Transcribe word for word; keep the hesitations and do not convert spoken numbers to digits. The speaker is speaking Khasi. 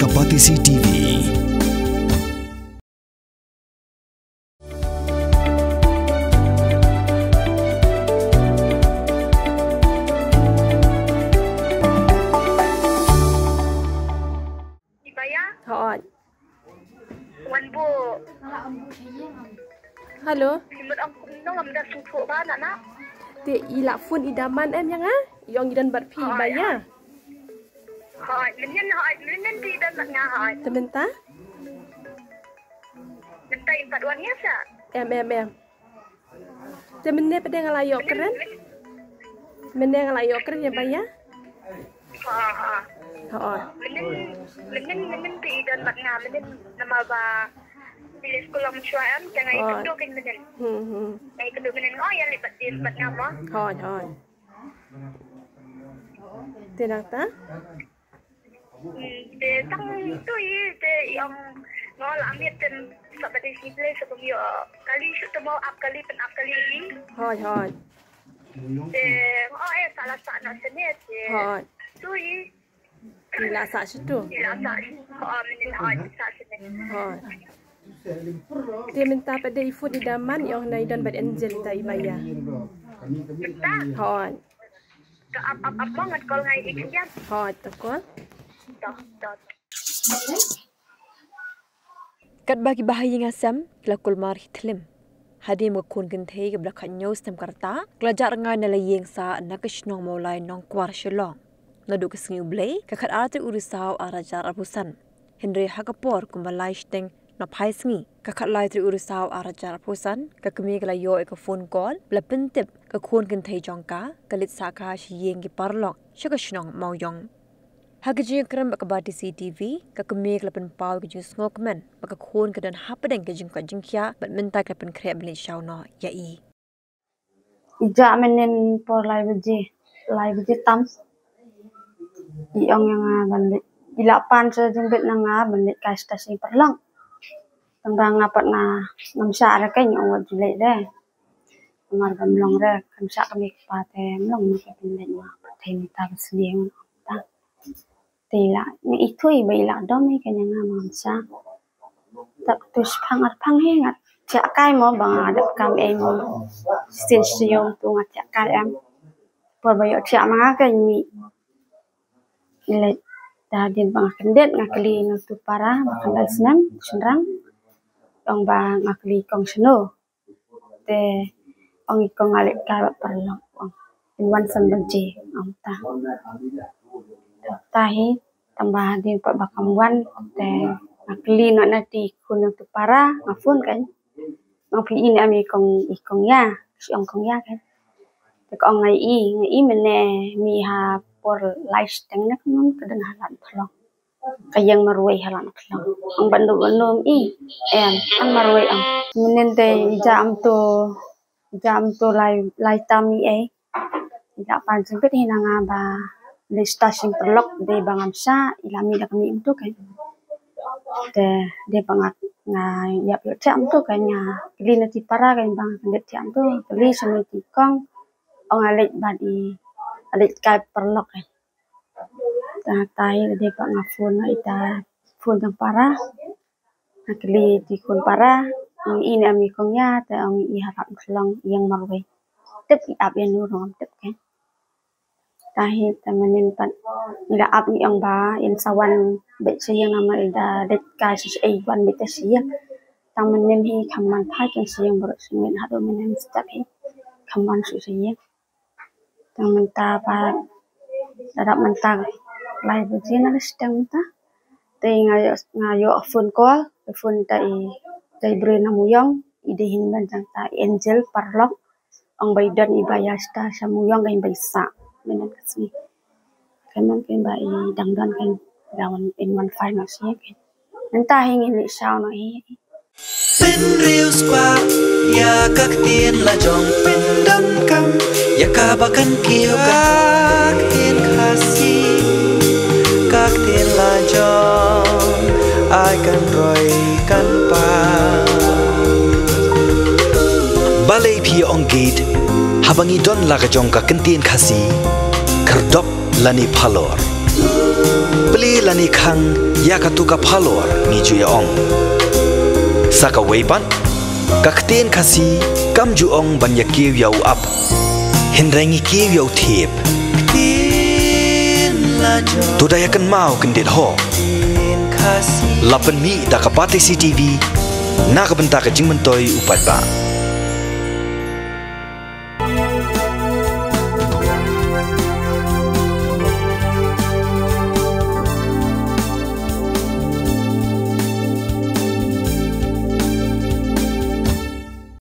Ka Batesi T V. Ibaya? Hooid. Wan bu. Hello. Simut ang nong am da suthu ba na na. Te i la phone i daman em ïa nga? I ong i don bad phi Ibaya. Hooid, mynnin hooid, mynnin phi don bad nga hooid. Te mynta? Mynta i pat wan ïa sa. Em em em. Te mynne pat nga la ïoh kren. Mynne nga la ïoh kren ïa Baya. Ha ha. Ha. Mynnin mynnin mynnin phi don bad nga mynnin namar ba phi leit skul lang mynshwa em, te nga ïakynduh kein mynnin. Hmm hmm. Nga ïakynduh mynnin nga ïa leit bad phi bad nga mo. Ha ha. Te nangta? Hmm, te tang tu i te i ong nga la amit ten sa ba dei si ple sa bym ïoh kali shu temo ap kali pyn ap kali i. Hooid hooid. Te nga ong eh sa la sah noh sene te. Hooid. Tu i. I la sah sha tu. I la sah. Hooid mynnin hooid sah sene. Hooid. Te mynta pat dei i phone i daman i ong na i don bad Angel ta Ibaya. Mynta. Hooid. Ka ap ap ap mo ngan call ngai i kyndiat. Hooid, to call. To to. Katba ki bahaïing hasem ki la kulmar hi thlim. Hadien ba ka khun kynthei kaba la khathynñiew snem ka rta ka la jah rngai na la ïing sah na ka shnong Mawlai Nongkwar Shillong. Naduh ka sngi U Blei ka khatar tarik u Risaw arhajar arphew san. Hynrei ha ka por kumba lai shiteng na phai sngi ka khatlai tarik u Risaw arhajar arphew san ka kmie ka la ïoh ïa ka phone call ba la pyntip ka khun kynthei jong ka ka leit sah kha sha ïing ki paralok sha ka shnong Mawïong. Ha ka jingïakren bad ka Batesi T V ka kmie ka la pynpaw ïa ka jingsngewkmen ba ka khun ka don hapdeng ka jingkoit jingkhiah bad mynta ka la pynkhreh ban leit shaw noh ïa i. I jah mynnin por lai baje, lai baje tam. I ong ïa nga ban leit, i la pan sa jingbit na nga ban leit kai sha shnong paralok. Tang ba nga pat nga ngam shah re, ka ong wat ju leit re. Namar ba mlong re kam shah ka mei ka pa te mlong mei ka pynleit ma pat te mynta ba slieng ta. Te i la nga ithuh i ba i la dom i ka ïa nga ma ngam shah. Tap tu shipang arpang hi nga thiah kai mo ba nga dep kam ei mo. Sien sien tu nga thiah kai em. Por ba ïoh thiah ma nga ka i mih. I leit da dien ba nga kyndit nga kylli na tu para ba khyndai snem shynrang. Ong ba nga kylli kong shano. Te ong i kong nga leit kai bad paralok ong. In wan san baje ong ta. Ta hi tang ba hadien pat ba kam wan te nga kylli noh na ti khun nong tu para nga phone kan. Nga phi i ne em i kong i kong ïa, shi ong kong ïa kan. Te ka ong nga i, nga i mynne mi ha por lai shiteng ne ka nong ka dang ha Lad Khlong. Ka ïeng marwei ha Lad Khlong. Ong ban du ban num i. Em, tang marwei ong. Mynnin te i jam tu, i jam tu lai, lai tam i ei. I la pan jingkit hi na nga ba leit sha shnong paralok dei ba ngam shah, i la mih da ka mih mynta kan. Te dei ba nga, nga ïap ïoh thiah mynta kan nga kylli na ti para kan ba nga kyndit thiah mynta. Kylli sha mei ti kong. Ong nga leit bad i, leit kai paralok kan. Ta tai dei ba nga phone na ita phone tang para. Nga kylli ti khun para, ong i ne em i kong ïa, te ong i ha Lad Khlong ïeng marwei. Tip i ap ïa nu ruh ngam tip kan. Ta hi ta mynnin pat i la ap i ong ba in sa wan beit sha ïing namar i da leit kai sha sha ei wan beit sha ïing. Tang mynnin hi kham man phai kan sha ïing baroh shi miet haduh mynnin step hi kham man sha sha ïing. Tang mynta pat, la dap mynta lai baje na la shiteng mynta. Te nga ïoh, nga ïoh phone call, phone ta i, ta i briew na Mawïong, i dei hin ban jang ta i Angel paralok. Ong ba i don i ba ïa sha ta sha Mawïong ka i ba i sah. Mynta ka sngi. Kan man kan ba i dang don kan da wan in wan final sha kan. Mynta hi ngin leit shaw noh hi. Pynriewspah ïa ka ktien la jong, pyndonkam ïa kaba kan kiew ka ktien Khasi, ka ktien la jong, ai kan roi kan pan. Balei phi ong gate, haba ngi don la ka jong ka ktien Khasi, khyrdop lane phalor. Plie lane khang ïa katu ka phalor ngi ju ïa ong. Sa kawei pat, ka ktien Khasi kam ju ong ban ïa kiew ïa u ap, hynrei ngi kiew ïa u thiep. To da ïa kynmaw kyndit ho. La pynmih da ka Batesi T V na ka bynta ka jingmyntoi u paidbah.